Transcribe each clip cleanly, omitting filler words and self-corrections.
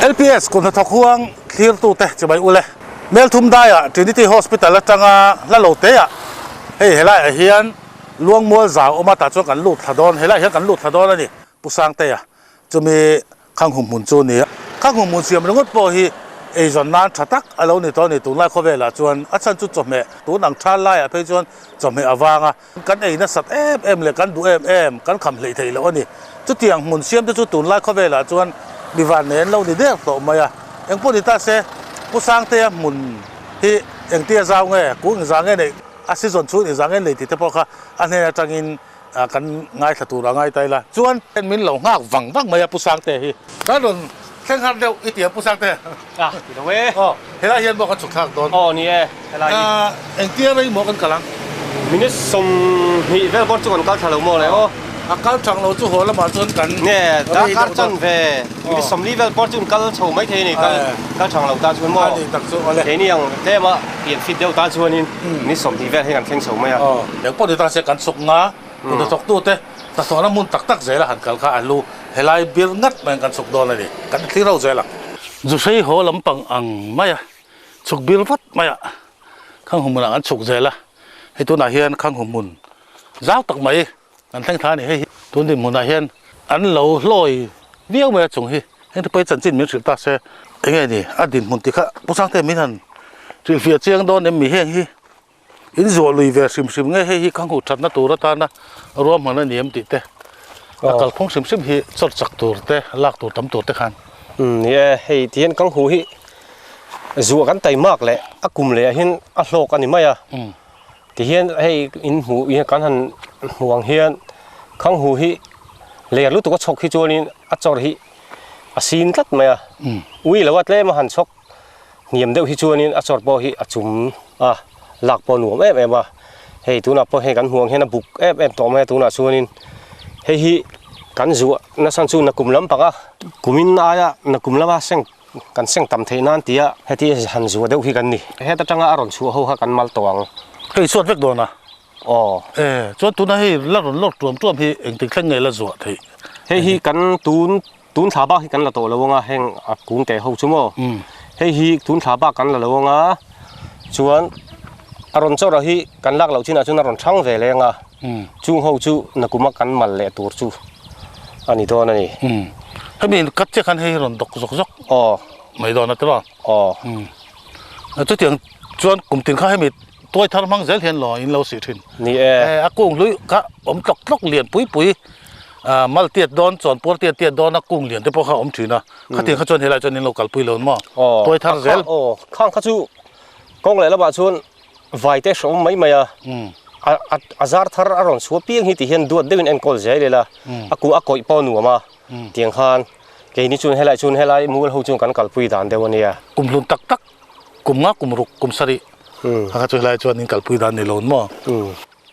LPS kut hnathawk huang thlirtute chibai ule. Melthum daiah Trinity Hospital atanga hla lo teah hei helaiah hian Luangmual zau awm a tah chuan kan lut thla dawn helaiah hian kan lut thla dawn a ni Pu Sangtea chumi Khang hum hmun chu a ni a. Khang hum hmun siam ringawt pawh hi eizawn nan tha tak a lo ni tawh a ni. Tunlai khawvelah chuan a chhan chu chawhmeh tun ang tha laiah phei chuan chawhmeh a vang a. Kan ei nasat em em leh kan duh em em, kan kham hleih theih loh a ni. Chutiang hmun siam te chu tunlai khawvelah chuan mi van nei an lo ni der tawh mai a. Engpawh ni ta se, Pu Sangtea hmun hi engtia zau nge, kung engzah nge neih, a season chhung engzah nge nei tih te pawh kha a hnen atangin kan ngaithla tur a ngai ta ila. Chuan min lo nghak vang vang mai a Pu Sangte hi. Kan rawn thleng har deuh i ti a Pu Sangte. A ti lo e. Aw helai hian maw kan chhuk thlak dawn. Aw ni e helai hi. Engtia rei maw kan kal ang? Minute 20 vel bawr chu kan kal thla lo maw le aw. A kal thang lo chu haw lamah chuan kan Nge darkar chan ve minute 40 vel bawr chu kan kal chho mai thei a ni kal kal thang lo ta chuan maw. A ni tak chu awle. Keini ang tlema pian fit deuh ta chuanin minute 20 vel hi kan thleng chho mai a. Aw engpawh ni ta se kan chhuk nga kut hnathawktute hnathawhna hmun tak tak zela han kal kha a lu helai bir ngat maiin kan chhuk dawn a ni kan thlir ho zel ang. Zuhrei haw lampang ang maia chhuk bir vat maia khang humhmunah kan chhuk zel a hei tunah hian khang humhmun zau tak mai kan thleng thla a ni hei hi tun dinhmunah hian an lo hlawi viau mai a chung hi heng te pawh hi chanchin min hrilh ta se enge ni a dinhmun tih kha Pu Sangte min han hrilhfiah chiang dawn em mi heng hi. In zuah lui ve hrim hrim nge hei hi ka hmuh thatna tur atana ruahman a ni em tih te a kalphung hrim hrim hi chawr chak tur te lak tur tam tur te khan. Umm ni e, hei ti hian ka hmuh hi zuah kan taimak leh a kum leh ah hian a hlawk a ni mai a, ti hian hei in hmuh hi kan han hmuh ang hian khang hmuh hi ler lutuk a chhawk hi chuanin a chawr hi a sin tlat mai a, ui lo a tlem a han chhawk. Hniam deuh hi chuanin a chawr pawh hi a chum a, lak pawh a nuam em em a. Hei tunah pawh hei kan hmuh ang hian a buk em em tawh mai a tunah chuanin hei hi kan zuah nasa chu nakum lampang a, kumin aia nakum lama seng kan seng tam theih nan tia heti han zuah deuh hi kan ni. Heta tanga a rawn chhuah ho kha kan mal tawh ang. Hei chhuat vek dawn a. Aw. E, chuan tuna hei la rawn lawk tuam tuam hi engtik thleng nge la zuah theih? Hei hi kan tun Tun thla bak hi kan la tawh lo anga heng a kung teh ho chu maw hei hi tun thla bak kan la lo anga chuan a rawn chawrh hi kan lak loh chinah chuan a rawn thang ve leh anga chung ho chu nakuma kan mal leh tur chu a ni dawn a ni. Hemi kat chiah khan hei hi rawn dawk zawk zawk mai dawn a tiraw? Chutiang chuan kum tin kha hemi tuai thar hmang zel hian lo in lo sih thin. Ni e. A kung hlui kha awm tlawk tlawk lian pui pui mal tiat dawn chuan puar tiat tiat dawn a kung lian te pawh kha awm thin a. Khatiang kha chuan helai chuan in lo kalpui lo maw? Tuai thar zel. Aw khang kha chu kawng leh lamah chuan vai te hrawm mai mai a. A zar thar a rawn chhuah piang hi ti hian duat deuhin enkawl zel ila a kung a kawih pawh a nuam a. Tiang khan keini chuan helai chuan helai mual ho chuan kan kalpui dan deuh a nia. Kum hlun tak tak kum nga kum ruk kum sarih a kha chu helai chuan in kalpui dan ni lo maw?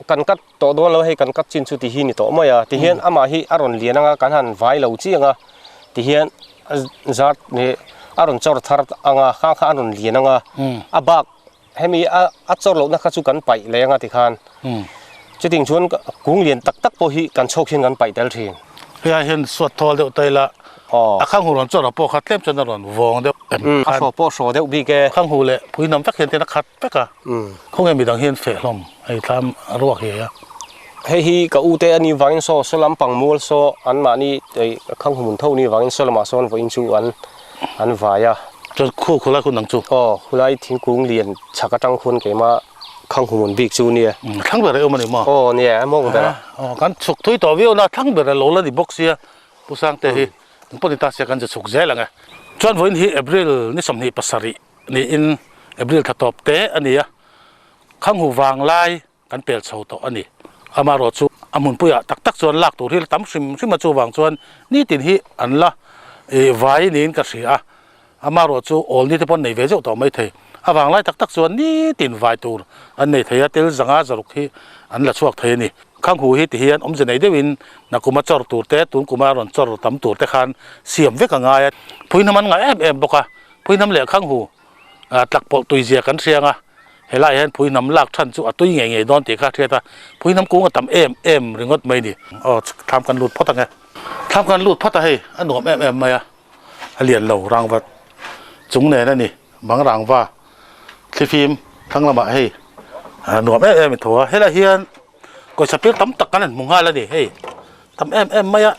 Kan cut tawh dawn lo hei kan cut chin chu ti hi ni tawh mai a tihian amah hi a rawn lian anga kan han vai lo chiang a tihian zar a rawn chawr thar anga khang kha a rawn lian anga a bak hemi a a chawr lohna kha chu kan paih leh anga tikhan chuting chuan kung lian tak tak pawh hi kan chhawk hian kan paih tel thin. Hei ai hian suat thawl deuh ta ila a khang hu rawn chawr ah pawh kha tlem chuan a rawn vawng deuh em a hraw pawh hraw deuh bik e. Khang hu leh pui nam vek hian tin a khat vek a khawnge midang hian feh hlawm hei thlam a ruak hi a. Hei hi ka u te a nih vangin saw saw lampang mual saw anmahni khang hu hmun tho nih vangin saw lamah sawn vawiin chu an an vai a. Chuan khu khulai hun ang chu. Aw, khulai thingkung lian chhak atang khuan keimah khang humun bik chu nia. Thlang ber a awm a ni maw? Aw nia, a mawng ber a. Aw, kan chhuk thui tawh viau na, thlang ber a lo la ni bawk sia, Pu Sangte hi eng pawh ni ta sia kan che chhuk zel ang e. Chuan vawiin hi April ni 27 niin April thla tawp te a ni a, khang hu vanglai kan pel chho tawh a ni. Amaherawh chu a hmunpuiah tak tak chuan lak tur hi la tam hrim hrim a, chuvang chuan nitin hi an la vai niin ka hria a. Amaherawh chu awl ni te pawh an nei ve zeuh tawh maithei. A vanglai tak tak chuan nitin vai tur an nei thei a, tel zanga zaruk hi an la chhuak thei a ni. Khanghu hi ti hian awmze nei deuhin nakuma chawr tur te, tun kuma rawn chawr tam tur te khan siam vek a ngai a. Phuihnam an ngah em em bawk a, phuihnam leh khanghu tlak pawlh tui zia kan hriang a, helaiah hian phuihnam lak than chu a tui ngei ngei dawn tih kha a hriat a, phuihnam kung a tam em em ringawt mai ni. Aw thlam kan lut phawt ang e. Thlam kan lut phawt a hei a nuam em em mai a. A lian lo rangva chung nen a ni. Bang rangva thlifim thlang lamah hei nuam em em a tho a. Helaiah hian pawisa pil tam tak kan han hmu nghal a ni hei tam em em mai a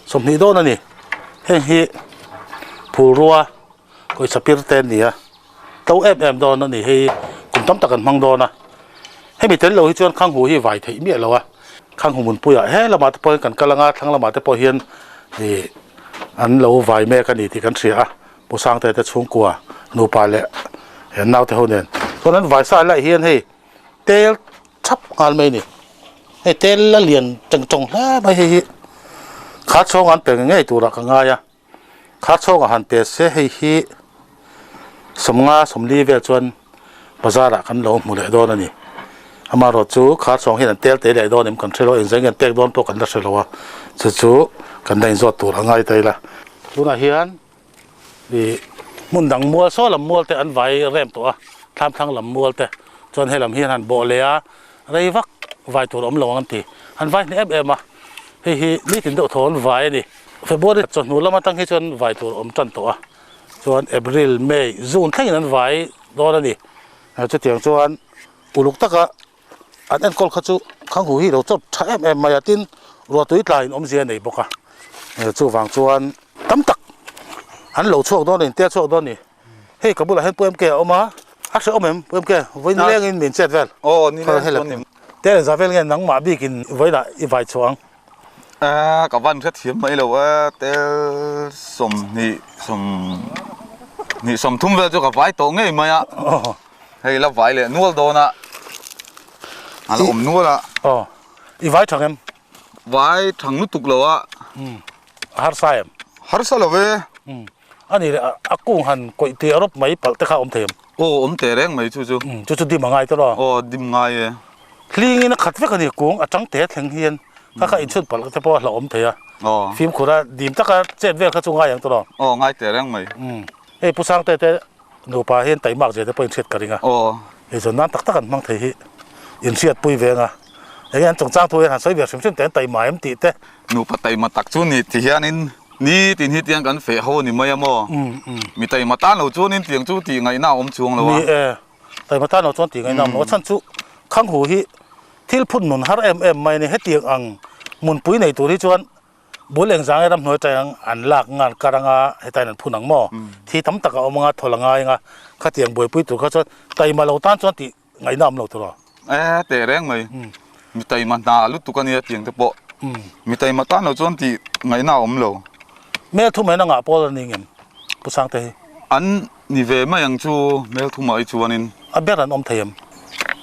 20 dawn a ni. Heng hi phulrua pawisa pil te an ni a to em em dawn a ni hei kum tam tak an hmang dawn a. Hemi tel lo hi chuan khanghu hi vai theih miah lo a khanghu hmunpuiah he lamah te pawh hian kan kal anga thlang lamah te pawh hian ih an lo vai mek a ni tih kan hria a. Pu Sangte te chhungkua nupa leh an naute ho nen chuan an vai sa lai hian hei tel thap nghal mai a ni. Hei tel la lian teng tawng hle mai hei hi kha chhawng an pe ngei turah ka ngai a kha chhawngah han pe se hei hi 50 40 vel chuan bazar ah kan lo hmu leh dawn a ni. Amaherawh chu kha chhawng hian an tel te leh dawn em kan hre lo a engzah nge an pek dawn pawh kan la hre lo a chu chu kan la inzawt tur a ngai ta ila. Tunah hian Ih hmun dang mual saw lam mual te an vai rem tawh a, thlam thlang lam mual te chuan helam hian han bawh leh a, rei vak vai tur awm lo ang an ti. An vai hneh em em a, hei hi nitin deuh thaw an vai a ni. February chawhnu lam atang hi chuan vai tur awm tan tawh a, chuan April, May, June thlengin an vai dawn a ni. Chutiang chuan uluk taka An enkawl kha chu khanghu hi lo chawp tha em em mai a, tin ruahtui tlaiin awmzia a nei bawk a, chuvang chuan tam tak an lo chhuak dawn a, intel chhuak dawn a ni. Hei ka bulah hian Pu MK a awm a, a hrehawm em Pu MK? Vawiin lengin min chet vel. Aw ni leng chuan ni. Tel za vel nge nangmah bikin vawiinah i vai chhuah ang? A ka van hrethiam mai lo a, tel 20 20 30 vel chu ka vai tawh ngei mai a. Hei la vai leh nual dawn a, a la awm nual a. Aw, i vai thang em? Vai thang lutuk lo a. Umm, a harsa em? Harsa lo ve. Umm, a ni leh a kung han kawih tih a rawp mai palh te kha a awm thei em? Aw, awm teh reng mai chu chu. Umm, chu chu dim a ngai tawh lo. Aw, dim ngai e. Hlingin a khat vek a ni, kung a tang te thleng hian kha kha inchhun palh te pawh a hlauhawm thei a. Aw. Fimkhur a dim taka chet vel kha chu ngai ang tawh lo. Aw, ngai teh reng mai. Umm, hei Pu Sangte te Nupa hian taimak zia te pawh inhriat ka ring a. Aw. Eizawn nan tak tak an hmang thei hi inhriat pui ve anga. Enge an chungchang thu hian han sawi ve hrim hrim teh an taima em tih te. Nupa taima tak chu ni ti hianin ni tin hi tiang kan feh ho ni mai a maw? Mi taima tan lo chuanin tiang chu tih ngaihna a awm chuang lo a. Ni e, taima tan lo chuan tih ngaihna a awm lo. A chhan chu Khanghu hi thil phun nun har em em mai a ni. Hetiang ang hmunpui nei tur hi chuan Bul engzang e ramhnuai taiang an lak ngan kar anga hetain an phun ang maw? Thi tam tak a awm anga thawl a ngai anga khatiang buaipui tur kha chuan taima lo tan chuan tih ngaihna awm lo tur aw. E teh reng mai. Mi taima hna lutuk a nia tiang te pawh. Mi taima tan lo chuan tih ngaihna a awm lo. Hmel thum hian a ngah pawl a ni ngem Pu Sangte hi? An Ni ve mai ang chu hmelthumah hi chuanin. A ber an awm thei em?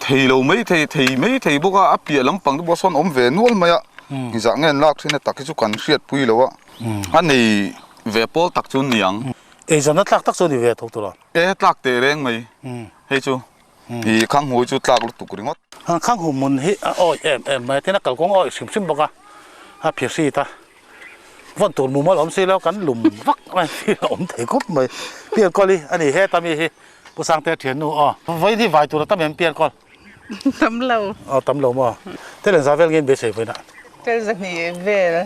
Thei lo mai thei, thei mai thei bawk a, a piah lampang te pawh sawn awm ve nual mai a, zah nge an lak thin a tak hi chu kan hriatpui lo a, a nei ve pawl tak chu ni ang. Eizawnna tlak tak chu a ni ve tho tur a? E tlak teh reng mai hei chu, i khanghu hi chu tlak lutuk ringawt. Khanghu hmun hi a awih em em mai a, tin a kalkawng a awih hrim hrim bawk a, a phihrit a. Vawn tur mumal awm si lo kan lum vak mai hi a awm thei khawp mai. Piankawl hi a ni heta mi hi Pu Sangte thiannu aw. Vawiin hi vai tur a tam em Piankawl? Tam lo. Aw tam lo maw? Tel engzah vel nge in beisei vawiinah? Tel zahnih vel.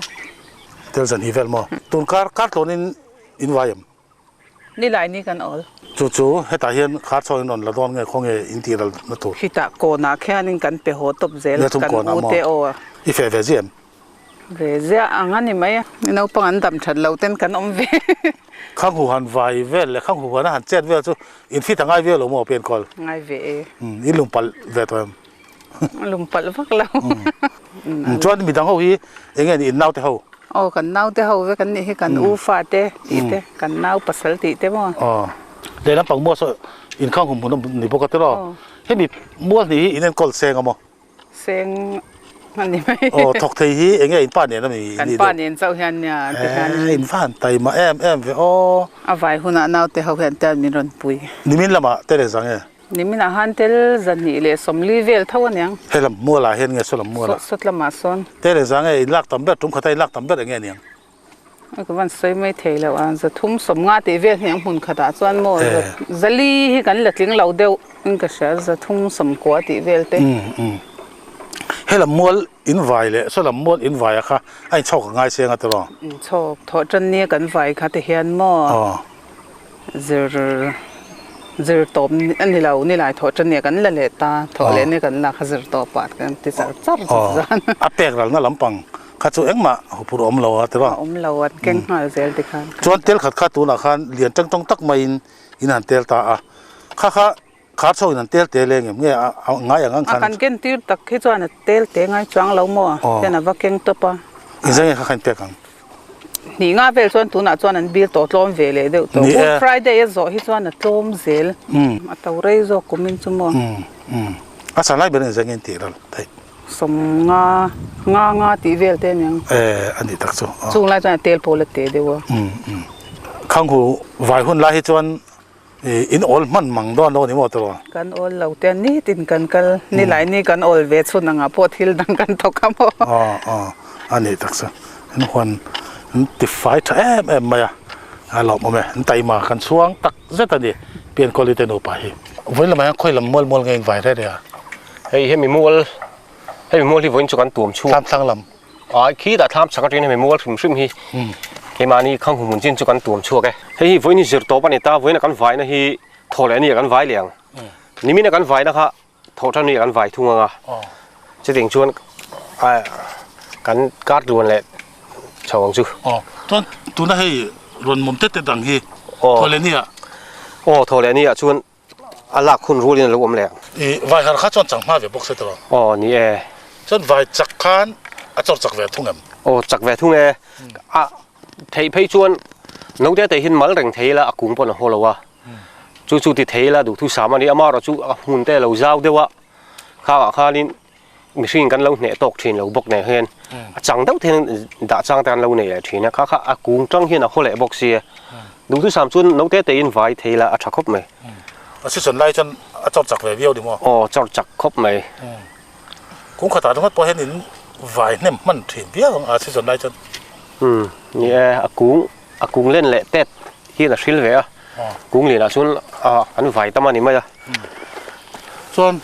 Tel zahnih vel maw? Tun kar kar tluanin in vai em? Nilai ni kan awl. Chu chu hetah hian khar chhuak in rawn la dawn nge khaw nge in tih ral na tur. Khitah kawnah khianin kan pe haw tawp zel kan u te aw. I feh ve ziah em? Ve ziah ang a ni mai a. Naupang an dam that lo ten kan awm ve. Khang hu han vai vel leh khang hu han a han chet vel chu in fit a ngai viau lo maw Pian kawl? Ngai ve e. In lung palh ve tawh em? Lung palh vak lo. Chuan midang ho hi eng nge ni in naute ho? Aw kan naute ho vek an nih hi kan u fate tih te kan nau pasal tih te maw. Aw lehlam pang mual saw in khang hum hmun a ni bawk a tiraw. Hemi mual hnih hi in enkawl seng a maw? Seng a ni mai. Aw thawk thei hi eng nge in pa nen a mi? Kan pa nen chauh hian nia ti hian. Eh in va han taima em em ve aw. A vai hunah naute ho hian te min rawn pui. Nimin lamah te leh zang e. Niminah han tel zahnih leh 40 vel tho aniang. He lam mualah hian nge saw lam mualah? Sawt lamah sawn. Te leh zang e in lak tam ber tum khata in lak tam ber eng nge aniang? Ka van sawi mai thei lo a, 300 50 tih vel hniang hmun khatah chuan maw 400 hi kan la tling lo deuh in ka hria 390 tih vel te. Helam mual in vai leh sawlam mual in vaia kha a inchhawk a ngai chiang a tiraw? Inchhawk thawh tan nia kan vai kha ti hian maw zir zir tawp a ni lo, nilai thawh tan nia kan la leh ta, thawh leh nia kan la kha zir tawp ah kan ti char char zan. A pek ralna lampang kha chu engmah huphurh a awm lo a tiraw? A awm lo, an keng nghal zel ti khan. Chuan tel khat kha tunah khan lian tang tawng tak maiin in han tel ta a, kha kha Khar chho in an tel te leng em nge a ngai ang ang khan. A kan ken tir tak hi chuan a tel te ngai chuang lo maw hian a va keng tawp a. Inzai nge kha kha in pek ang. Hnih nga vel chuan tunah chuan an bil tawh tlawm ve leh deuh tawh. Good Friday a zawh hi chuan a tlawm zel. A to rei zawk kum in chu maw. A san lai ber in inzai nge in tih ral theih. Sawm nga nga nga tih vel te aniang. E a nih tak chu. Chung lai chuan a tel pawl a te deuh a. Khanghu vai hun lai hi chuan In awl hman mang dawn lo a ni maw tawh? Kan awl lo te nitin kan kal, nilai ni kan awl ve chhun angah pawh thil dang kan thawk a maw? Aw aw, a nih tak chu. In huan an ti fai tha em em mai a, a lawmawm e. An taima kan chhuang tak zet a ni, Piankawli te nupa hi. Vawiin lamah hian khawi lam mual mual nge in vai reh reh a? Hei hemi mual, hemi mual hi vawiin chu kan tuam chhuak. Thlam thlang lam. Ai khi dah thlam chak atangin hemi mual hrim hrim hi keimahni khang hmun chin chu kan tuam chhuak e. Hei hi vawiin hi zir tawp a ni ta, vawiin a kan vaina hi thaw leh a ni a kan vai leh ang. Nimin a kan vaina kha thaw tan a ni a kan vai thung ang a. Chutiang chuan kan kar tluan leh chho ang chu. Aw, chuan tuna hei rawn mawm tet tet ang hi thaw leh a ni a. Aw, thaw leh a ni ah chuan A lak hun rualin a lo awm leh ang. I vai har kha chuan chang hma ve bawk se tawh. Aw ni e. Chuan vai chak khan a chawr chak ve thung em? Aw chak ve thung e. A theih phei chuan naute te hian mal reng thei ila a kung pawn a haw lo a. Chu chu ti thei ila duhthu sam a ni. Amaherawh chu a hmun te a lo zau deuh a, khangah khanin mihring kan lo hneh tawk thin lo bawk nen hian a chang deuh te hian dah chang te an lo nei leh thin a, kha kha a kung tang hian a haw leh bawk sia. Duhthusam chuan naute te in vai thei la a tha khawp mai. A season lai chuan a chawr chak ve viau ni maw? Aw chawr chak khawp mai. Kung khatah ringawt pawh hian in vai hnem hman thin viau ang a season lai chuan. Umm ni e, a kung a kung len leh tet hian a hril ve a, kung lianah chuan an vai tam a ni mai a. Chuan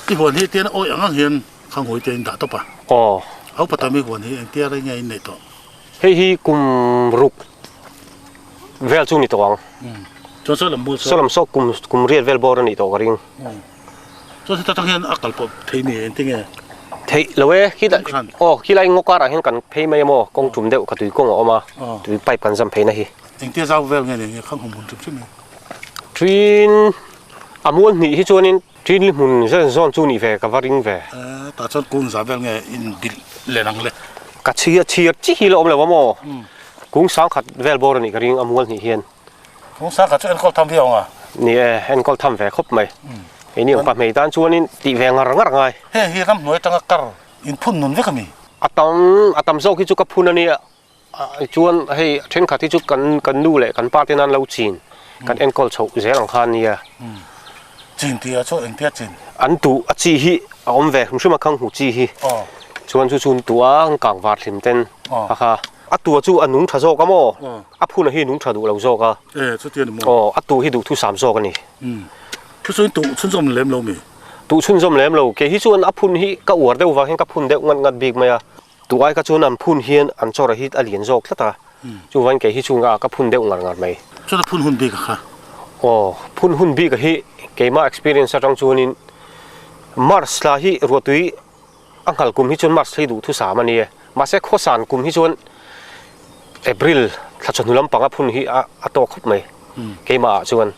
i huan hi tian awih ang ang hian khanghui te in dah tawp a. Aw. A upa tam i huan hi engtia rei nge in neih tawh? Hei hi kum ruk vel chu ni tawh ang. Chuan saw lam mual saw. Saw lam saw kum kum riat vel bawr a nih tawh ka ring. Chuan heta tang hian a kal pawh thei ni engtin nge? Theih lo e, khi aw khi lai ngaw karah hian kan phei mai a maw, kawng tum deuh ka tui kawng a awm a, tui pipe kan zam phei na hi. Engtia zau vel nge ni nge khang hum hmun hrim hrim hi? Ṭin a mual hnih hi chuanin ṭin li hmun zen zawn chu nih ve ka va ring ve. Tah chuan kung zah vel nge in bilh len ang le? Ka chhia chhiar chi hi la awm lo a maw, kung sangkhat vel bawr a nih ka ring a mual hnih hian. Kung sangkhat chu enkawl tham viau ang a? Ni e, enkawl tham ve khawp mai. Keini ang pahmei tan chuanin tih ve ngar ngar ngai. Heng hi ramhnuai atanga kar in phun nun vek a mi? A tam, a tam zawk hi chu ka phun a nia. Chuan hei thenkhat hi chu kan kan nu leh kan pa te nan lo chin, kan enkawl chhoh zel ang kha a nia. Chin tih ah chuan engtia chin? An tuh a chi hi a awm ve hrim hrim a khang hmu chi hi. Chuan chu chu an tuh a, an kang var hlim ten a kha. A tua chu a nung tha zawk a maw? A phun a hi nung tha duh lo zawk a. E, chuti a ni maw? Aw, a tuh hi duh thusam zawk a ni. Chu chuan tuh chhunzawm lem lo mi? Tuh chhunzawm lem lo. Kei hi chuan a phun hi ka uar deuh vang hian ka phun deuh ngat ngat bik mai a. Tuh ai kha chuan an phun hian an chawr a hi a lian zawk tlat a. Chuvangin kei hi chungah ka phun deuh ngar ngar mai. Chuan a phun hun bik a kha? Aw, phun hun bik a hi keimah experience atang chuanin March thla hi ruahtui A nghal kum hi chuan March thla hi duhthusam a ni e. Mahse khawsan kum hi chuan April thla chawhnu lampanga phun hi a tawk khawp mai keimah ah chuan.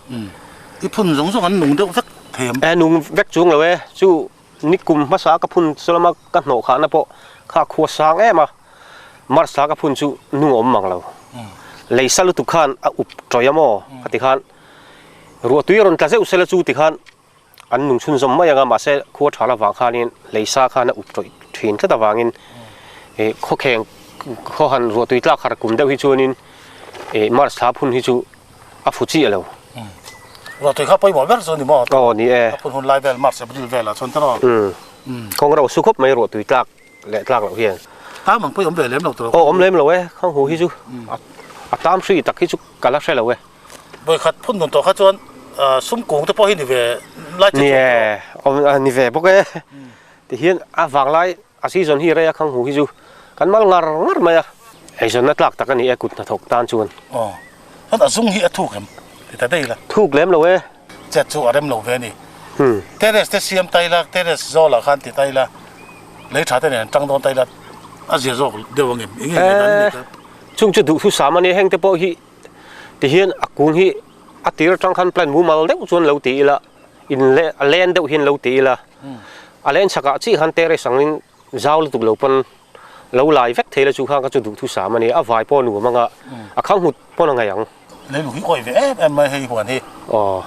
I phun zawng zawng an nung deuh vek thei em? E nung vek chuang lo e. Chu ni kum hmasa ka phun chu lama ka hnawh khahna pawh kha khua sang em a. March thla ka phun chu nung a awm mang lo. Lei sa lutuk khan a up tawih a maw ka ti khan ruahtui a rawn tla zeuh sela chu ti khan An nung chhunzawm mai ang a, mahse khua tha la vang khanin lei sa khan a up tawih thin tlat avangin ih khawkheng khaw han ruah tui tlak har kum deuh hi chuanin ih March thla phun hi chu a fu chiah lo. Ruah tui kha pawimawh ber chu ni maw? Aw ni e. A phun hun lai vel March April velah chuan tawh. Umm kawng rauh su khawp mai ruah tui tlak leh tlak loh hian. Tam ang pawh i awm ve lem lo tawh. Aw awm lem lo e, khang hu hi chu a tam hri tak hi chu ka la hre lo e. Vawikhat phun nun tawh kha chuan sum kung te pawh hi ni ve lai che chuan. Ni e, awm ni ve bawk e. Tihian a vanglai a season hi rei a khang hu hi chu kan mal ngar ngar mai a. Eizawnna tlak tak a ni e kut hnathawk tan chuan. Aw, chuan a zung hi a thuk em? Ti ta daih la. Thuk lem lo e. Chet chu a rem lo ve a ni. Terrace te siam ta ila, terrace zawlah khan ti ta ila, lei tha te nen an tang dawn ta ila, a zia zawk deuh ang em? Eng nge ngaihdan a ni ta? Chung chu duhthusam a ni, heng te pawh hi tihian a kung hi a tir atang khan plan mumal deuh chuan lo ti ila, in le a len deuh hian lo ti ila, a len chhakah chiah khan terrace angin zau lutuk lo pawn lo lai vek thei la chu kha ka chu duhthusam a ni, a vai pawh a nuam ang a, a khang hmut pawn a ngaih ang. Leilung hi awih ve em em mai hei huan hi.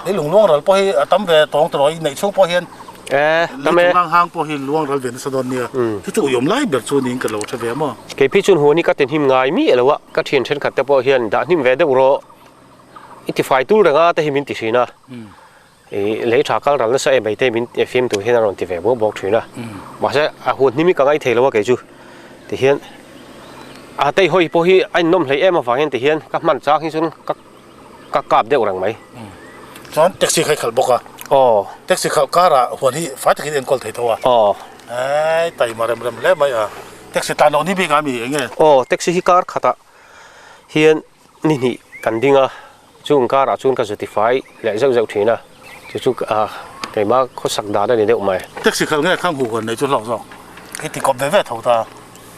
Leilung luang ral pawh hi a tam ve tawng tawh i neih chhung pawh hian leilung hang hang pawh hi luang ral ve nasa dawn nia. Chu chu uiawm lai ber chu niin ka lo hre ve maw. Kei phei chuan huan hi ka ti hnim ngai miah lo a, ka thian thenkhat te pawh hian dah hnim ve deuh rawh i ti fai tul reng a te hi min ti thin a. I lei tha kal ral nasa em mai te min fim tur hian a rawn ti ve bawk bawk thin a. Mahse a huan hnim hi ka ngai thei lo a kei chu. Tihian a tei hawi pawh hi a innawm hleih em avang hian tihian ka hman chang hi chuan ka ka kap deuh reng mai. Chuan taxi kha i khalh bawk a. Aw. Taxi khalh karah huan hi fai takin enkawl thei tho a. Aw. Ei taima rem rem hle mai a. Taxi tan loh ni bik a mi eng nge? Aw taxi hi kar khatah hian ni hnih kan ding a, chung karah chuan ka zutifai leh zeuh zeuh thin a, chu chu keimah khawsak dan a ni deuh mai. Taxi khalh nge Khanghu huan nei chu hlawk zawk i ti kawp ve ve tho ta.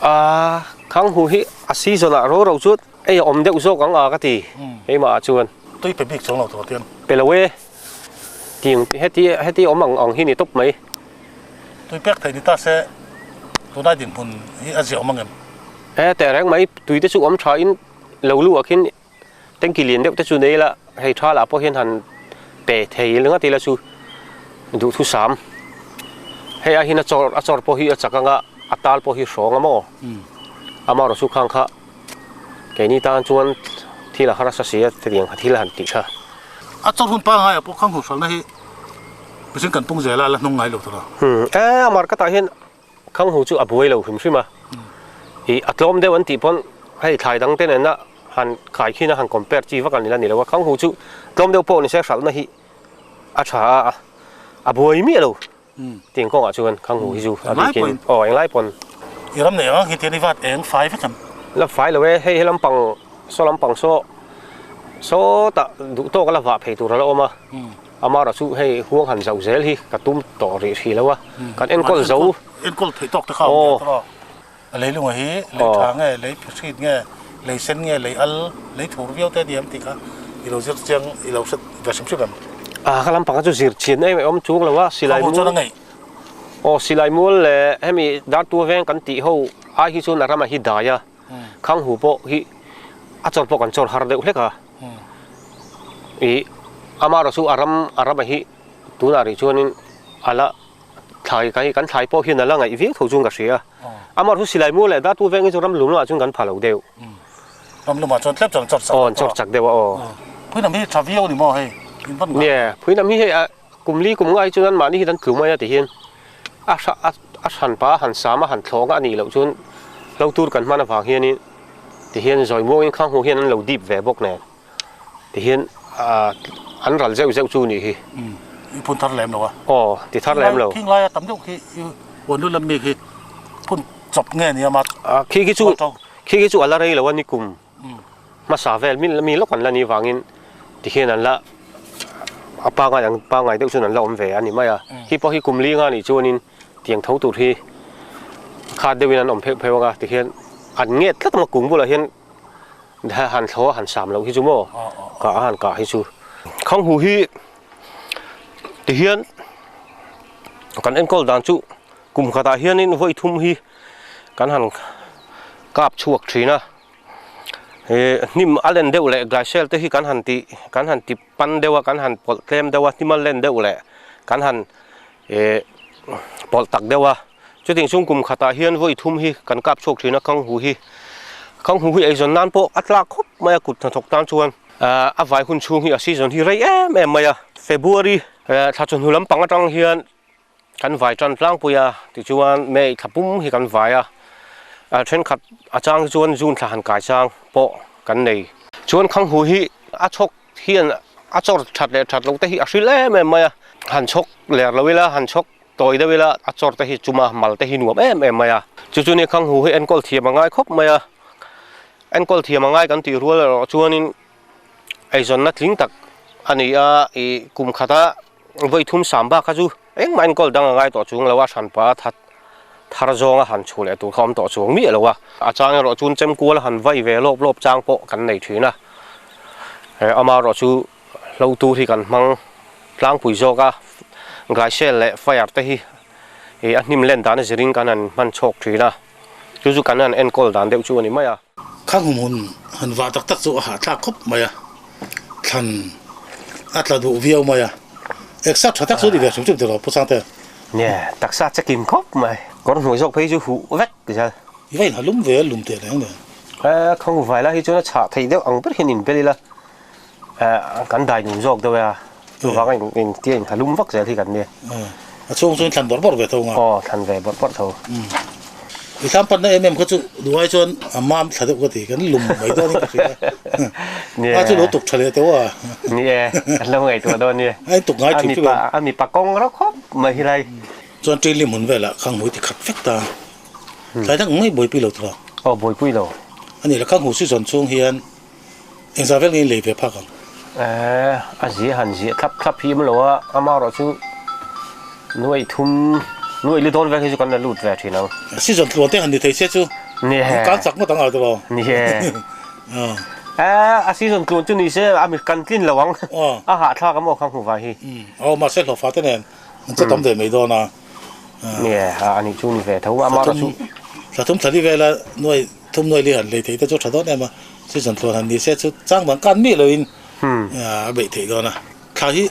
A, Khanghu hi a season ah ro ro chu ei a awm deuh zawk ang a ka ti keimah ah chuan. Tui pe bik chuang lo tur tiang. Pe lo e, tiang heti heti awm ang ang hi ni tawp mai. Tui pek thei ni ta se tunai dinhmun hi a ziah awm ang em? He teh reng mai tui te chu awm tha in lo luh ah khin tanki lian deuh te chu nei ila hei tha lah pawh hian han pe thei ringawt ila chu duhthusam hei ah hian a chawr a chawr pawh hi a chak anga a tal pawh hi hrawng a maw amaherawh chu khang kha keini tan chuan thil a harsa si a hetiang thil han tih kha. A chawr hun pangngai ah pawh khang hmuhhralna hi mihring kan pung zel a la hnung ngai lo tur a. E a market ah hian Khanghu chu a buai lo hrim hrim a, ih a tlawm deuh an tih pawn hei thlai dang te nena han khai khin a han compare chi vak a ni la ni lo a, Khanghu chu tlawm deuh pawh ni se hralhna hi a tha a, a buai miah lo tih ang kawngah chuan Khanghu hi chu a bikin aw englai pawn. I ram neih ang hi tian i vat eng fai vek em? La fai lo e, hei he lampang saw lampang saw sawtah duh tawk a la vah phei tur a la awm a. Amara chu hei huang han zauh zel hi ka tum tawh rih hrih lo a, kan enkawl zo. Enkawl theih tawk te kha awm tawh a. A lei lunga hi lei tha nge, lei phihrit nge, lei sen nge, lei al, lei thur viau te a ni em tih kha i lo zir chiang, i lo hre ve hrim hrim em? A ka lampang chu zir chian em em awm chung lo a, silai mual. Chuan a ngeih. Aw silai mual leh hemi Dartua veng kan tih ho ai hi chuan a ramah hi dai a, Khanghu pawh hi a chawr pawh kan chawr har deuh hlek a. Ih amaherawh chu a ram a ram hi tunah rih chuanin a la thlai ka hi kan thlai pawh hian a la ngaih viau tho chuan ka hria a. Amaherawh chu silai mual leh datu veng hi chu ram lum lamah chuan kan pha lo deuh. Ram lumah chuan tlem chuan an chawr chak. Aw an chawr chak deuh a aw. Phuinam hi tha viau a ni maw hei? In van ngah. Nia phuinam hi hei a kum li kum nga hi chuan anmahni hian an tlu mai a ti hian a a hran pa han sam a han thlawng a nih loh chuan hlo tur kan hman avang hianin Ti hian zawi muangin khang hmuh hian an lo dip ve bawk nen ti hian an ral zeuh zeuh chu nih hi. I phun thar lem lo a. Aw ti thar lem lo. Khing laia tam deuh khi i huan lu lam mi khi phun chawp nge nia ma. Khi khi chu khi khi chu a la rei lo a ni kum hmasa vel mi mi lawk an la nih vangin ti hian an la a pangai ang pangai deuh chuan an la awm ve a ni mai a. Khi pawh hi kum li nga nih chuanin Tiang tho tur hi khat deuhin an awm pheuh pheuh ang a, tihian an nget tlat ang a kung bulah hian han thlo a han sam loh hi chu maw kah a han kah hi chu. Khanghu hi tihian kan enkawl dan chu kum khatah hianin vawi thum hi kan han kap chhuak thin a, hnim a len deuh leh glycel te hi kan han ti kan han ti pan deuh a kan han pawlh tlem deuh a hnim a len deuh leh kan han Ehh pawlh tak deuh a, chuting chung kum khatah hian vawi thum hi kan kap chhuak thin a Khanghu hi. Khanghu hi eizawn nan pawh a tlak khawp mai a kut hnathawk tan chuan a vai hun chhung hi a season hi rei em em mai a. February thla chawhnu lampang atang hian kan vai tan tlangpui a, tichuan May thla pum hi kan vai a, thenkhat a chang hi chuan June thla han kai chang pawh kan nei. Chuan Khanghu hi a chhawk hian a chawr that leh that loh te hi a hril em em mai a, han chhawk ler lo ila han chhawk tawi deuh ila a chawr te hi chuma mal te hi nuam em em mai a. Chu chu ni khanghu hi enkawl thiam a ngai khawp mai a, enkawl thiam a ngai kan tih rual erawh chuanin eizawnna tling tak a ni a, ih kum khata vawi thum sam bak kha chu engmah enkawl dang a ngai tawh chung lo a, hranpa a that thar zawnga han chhuh leh tur kha awm tawh chuang miah lo a. A chang erawh chuan chemkual a han vai ve lawp lawp chang pawh kan nei thin a, amaherawh chu hlo tur hi kan hmang tlangpui zawk a, gaisel leh fire te hi ih a hnim len dan a zirin kan han hman chhawk thin a, chu chu kan han enkawl dan deuh chu a ni mai a. Khang hmun han vah tak tak chu a hahthlak khawp mai a, thlan a tla duh viau mai a, exer tha tak chu a ni ve hrim hrim tiraw Pu Sangte? Nia, taksa che kim khawp mai, kawr hnuai zawk phei chu huh vek zel. I va inha lum ve a lum teh reng nen. Khang vai lai hi chuan a chhah theih deuh ang ber hian inbel ila. Kan dai nung zawk deuh e a, chuvang a in tia in thalum vak zel hi kan nia. A chhung chu in thlan bawrh bawrh ve tho nga. Aw thlan ve bawrh bawrh tho. I thlam panna em em kha chu duhai chuan a mam thla deuh ka ti, kan lum mai dawn in ka hria. A chu lo tuk tha leh teuh a. Ni e, kan lo ngaihtuah dawn nia. A in tuk ngai thim chu. A mipa kawng reuh khawp mai hi lai. Chuan ṭin lim hun velah khang hmui ti khat vek ta. Thlai dang mai buaipui lo tura. Aw buaipui lo. A ni la khang hmu season chhung hian Engzah vel nge lei ve phak ang? Eh, a zia han ziah thlap thlap hi awm lo a, amaherawh chu nuaih thum, nuaih li dawn vel hi chu kan la lut ve thin ang. Season tluan te han ni thei se chu an kal chak ngawt ang a tawh. Ni e. Eh, a season tluan chu ni se a mi kan tlin lo ang. A hahthlak a maw kha hmu vai hi. Aw, mahse hlawhfa te nen an che tam ve mai dawn a. Ni e, a nih chu ni ve tho a, amaherawh chu. Thla thum thla li vela nuaih thum nuaih li han lei thei te chu tha dawn em a. Season tluan han ni se chu chang dang kan miah loin a beih theih dawn a. Thla hi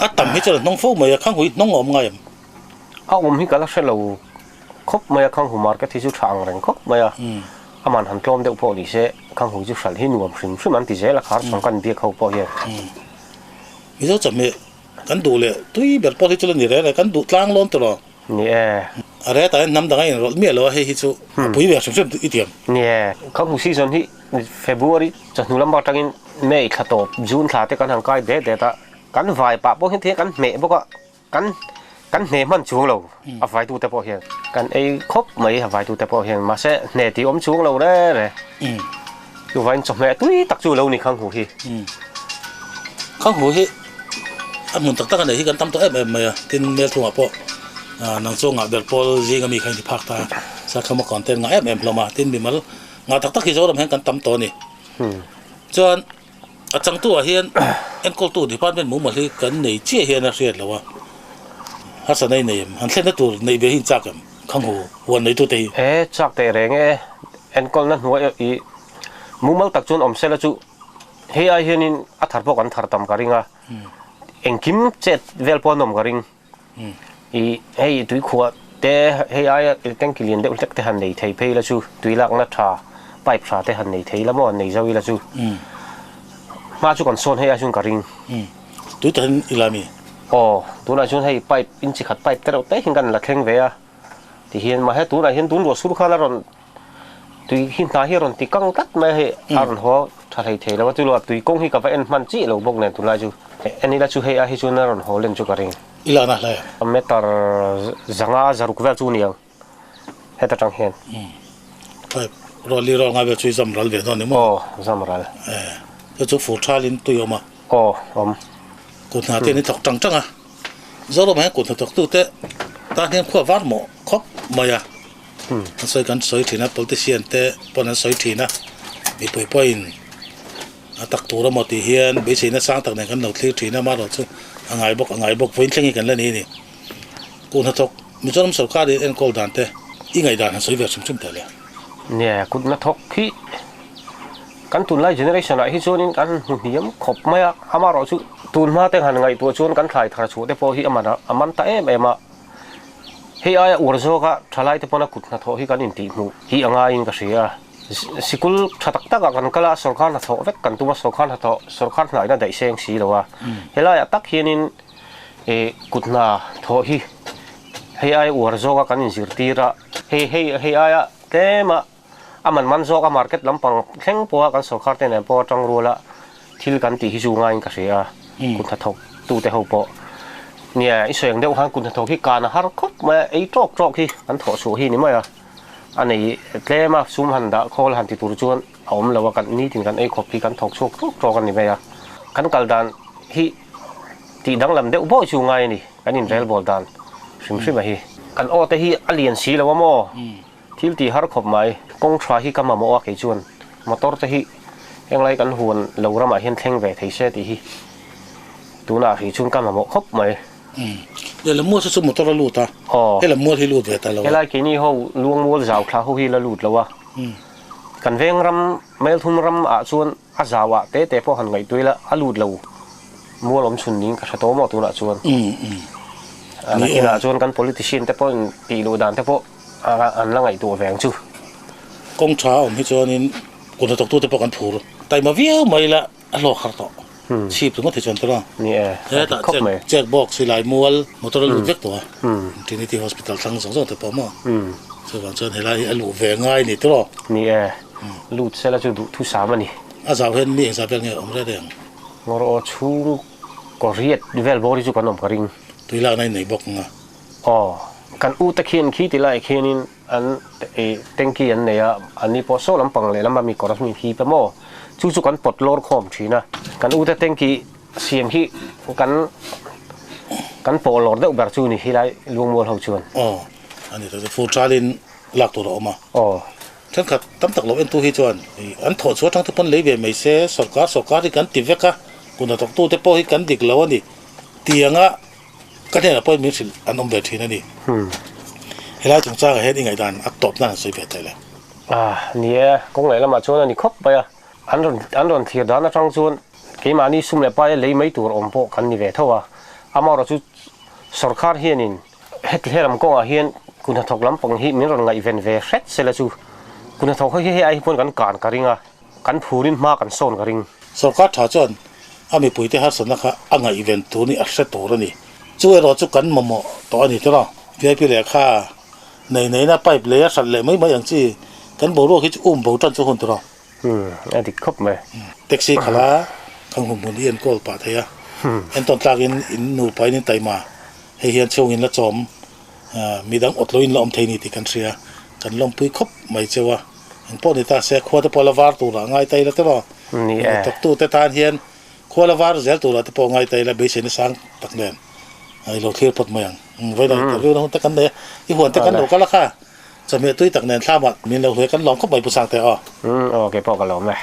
a tam hi chuan a hnawng fo mai a, Khanghui hnawng a awm ngai em? A awm hi ka la hre lo khawp mai a, Khanghu market hi chu tha ang reng khawp mai a, aman han tlawm deuh pawh ni se Khanghui chu hralh hi nuam hrim hrim an ti zel a, khar chhawng kan biak ho pawh hian. Mizo chawhmeh kan duh leh tui ber pawh hi chu la ni reng reng, kan duh tlang lawn tawh lo. Ni e. A re tah hian hnam dang a inrawlh miah lo a, hei hi chu a pui ve hrim hrim i tiam. Ni e. Ka hmu season hi February chawhnu lam atangin May thla tawp June thla te kan han kai det det a, kan vai pah pawh hian kan hmeh bawk a, kan kan hne hman chuang lo a vaitu te pawh hian. Kan ei khawp mai a vaitu te pawh hian mahse hne tih awm chuang lo re re. Chuvain chawhmeh tui tak chu lo ni Khanghu hi. Khanghu hi a hmun tak tak a nei hi kan tam tawh em em mai a, tin Melthungah pawh nang chu ngah ber pawl zing ami kha in ti phak ta a, Sakhama content ngah em em hlawm a, tin mimal ngah tak tak hi Zoram hian kan tam tawh a ni. Chuan a changtu ah hian enkawltu department mumal hi kan nei chiah hian a hriat loh a, harsatna i nei em? Han thlenna tur neih ve hi in chak em? Khanghu huan neitute hi. He chak teh reng e, enkawlna hnuai i mumal tak chuan awm sela chu hei ai hianin a thar pawh kan thar tam ka ring a, engkim chet vel pawh an awm ka ring. I hei tuikhuah te hei aia tanky lian deuh hlek te han nei thei phei la chu tui lakna tha pipe tha te han nei thei la maw han nei zo ila chu hma chu kan sawn hei ai chuan ka ring. Tui takin i la mi? Aw, tunah chuan hei pipe inchi khat pipe te reuh te hian kan la thleng ve a, tihian mahse tunah hian tun ruah sur khan a rawn tui hi hna hi a rawn ti kang tlat mai a hei a rawn haw tha hlei thei lo a, chuloah tui kawng hi ka va en hman chiah lo bawk nen tunlai chu en ila chu hei a hi chuan a rawn haw len chu ka ring. I lakna hlai a? Meter zanga zaruk vel chu aniang heta tang hian. Pipe rawh li rawh ngai vel chu i zam ral ve dawn ni maw? Aw, zam ral. Chu chu fur thalin tui a awm a. Aw, awm. Kut hna te an i thawk tang tang a, Zoram ah hian kut hnathawk tute tan hian khua var mawh khawp mai a, an sawi kan sawi thin a, politician te pawn an sawi thin a, mipui pawhin a tak tur emaw tih hian beiseina sang tak nen kan lo thlir thin a, amaherawh chu a ngai bawk a ngai bawk vawiin thleng hi kan la ni a ni. Kut hnathawk Mizoram sorkar in enkawl dan te i ngaihdan han sawi ve hrim hrim teh le. Nia, kut hnathawk hi Kan tunlai generation ah hi chuanin kan hmu hniam khawp mai a, amaherawh chu tun hma te han ngaihtuah chuan kan thlai thar chhuah te pawh hi a man a man ta em em a. Hei aia uar zawka thalai te pawna kut hnathawh hi kan intihhmuh hi a ngaiin ka hria a. Sikul tha tak takah kan kal a, sawrkar hnathawh vek kan tum a, sawrkar hnathawh sawrkar hnaihna daih seng si lo a. Helaiah tak hianin ih kut hna thawh hi hei aia uar zawka kan inzirtir a, hei hei hei aia tlema A man man zawk a market lampang thleng pawha kan sorkar te nen pawh atang ruala thil kan tih hi chu ngaiin ka hria a, kut hnathawk tute ho pawh. Nia, i sawi ang deuh khan kut hnathawk hi kan a har khawp mai a, ei tawk tawk hi kan thawh chhuah hi ni mai a. A nei tlem a, sum han dah khawl han ti tur chuan a awm lo a, kan nitin kan ei khawp hi kan thawk chhuak tawk tawk a ni mai a. Kan kal dan hi tih danglam deuh bawi chu ngai a ni, kan inrelbawl dan hrim hrim a hi. Kan aw te hi a lian si lo a maw? Thil tih har khawp mai. Kawng tha hi ka mamawh a kei chuan motor te hi henglai kan huan lo ramah hian thleng ve thei se tih hi tunah hrih chuan ka mamawh khawp mai. Umm. Leh lammual saw chu motor a lut a. Aw. He lammual hi lut ve ta lo a. Helai keini ho luangmual zau thla ho hi la lut lo a. Kan veng ram Melthum ram ah chuan a zau ah te te pawh han ngaihtuah ila a lut lo mual awm chhun niin ka hre tawh maw tunah chuan. Umm umm. Nakinah chuan kan politician te pawhin tih luh dan te pawh an la ngaihtuah ve ang chu. Kawng tha a awm hi chuanin kut hnathawktute pawh kan phur taima viau mai la a hlawk har tawh. Chhip ringawt hi chuan tawrh a. Ni e, a dik khawp mai. Check box hi lai mual motor a lut vek tawh a. Trinity Hospital thlang zawng zawng te pawh maw. Chuvang chuan helai hi a luh ve ngai ni tawrh aw. Ni e, lut sela chu duh thusam a ni. A zau hian mi engzah vel nge awm reng reng? Ngawr aw chhung kaw riat vel bawr hi chu kan awm ka ring. Tui lakna in nei bawk ang a. Aw, kan u te khian khi ti lai khianin an tanky an nei a, an ni pawh saw lampang leh lama mi kawr a mi hip a maw, chu chu kan pawt lawr khawm thin a, kan u te tanky siam hi kan kan pawh lawr deuh ber chu ni hi lai Luangmual ho chuan. Aw, a ni tak chu fur chalin lak tur a awm a. Aw. Thenkhat tam tak lo entu hi chuan an thawh chhuah atang te pawn lei ve mai se, sawrkar sawrkar hi kan ti vek a, kut hnathawktute pawh hi kan dik lo a ni tianga Ka hnenah pawhin min hrilh an awm ve thin a ni. Helai chungchangah hian i ngaihdan a tawp nan an sawi ve thei le. Ah, ni e, kawng leh lamah chuan a ni khawp mai a. An rawn an rawn thlir dan atang chuan keimahni sum leh paia lei mai tur awm pawh kan ni ve tho a. Amaherawh chu sawrkar hianin heti helam kawngah hian kut hnathawk lampang hi min rawn ngaihven ve hret sela chu kut hnathawk hi hei ai hi pawn kan kan ka ring a. Kan phurin hma kan sawn ka ring. Sawrkar tha chuan a mipuite harsatna kha a ngaihven tur ni a hre tur a ni. Chu erawh chu kan mamawh tawh a ni tawh a. Vip lehkha nei neina pipe lei a hrat leh mai mai ang chi kan boruak hi chu um bo tan chu hun tawh a. Umm a dik khawp mai. Taxi khalh a kan hum hmun i enkawl pah thei a. Entawn tlakin in nupa in in taima hei hian chhungin la chawm midang awt loin la awm thei ni tih kan hria. Kan lawmpui khawp mai cheu a. Eng pawh ni ta se, khua te pawh la var turah ngai ta ila temaw? Ni e. Tawktu te tan hian khua la var zel turah te pawh ngai ta ila beiseina sang tak nen i lo thlir phawt mai ang. Vawiin ah interview na hun te kan nei a, i huan te kan lo kal a kha, chawhmeh tui tak nen thlamah min lo hluai kan lawm khawp mai Pu Sangte aw. Aw kei pawh ka lawm e.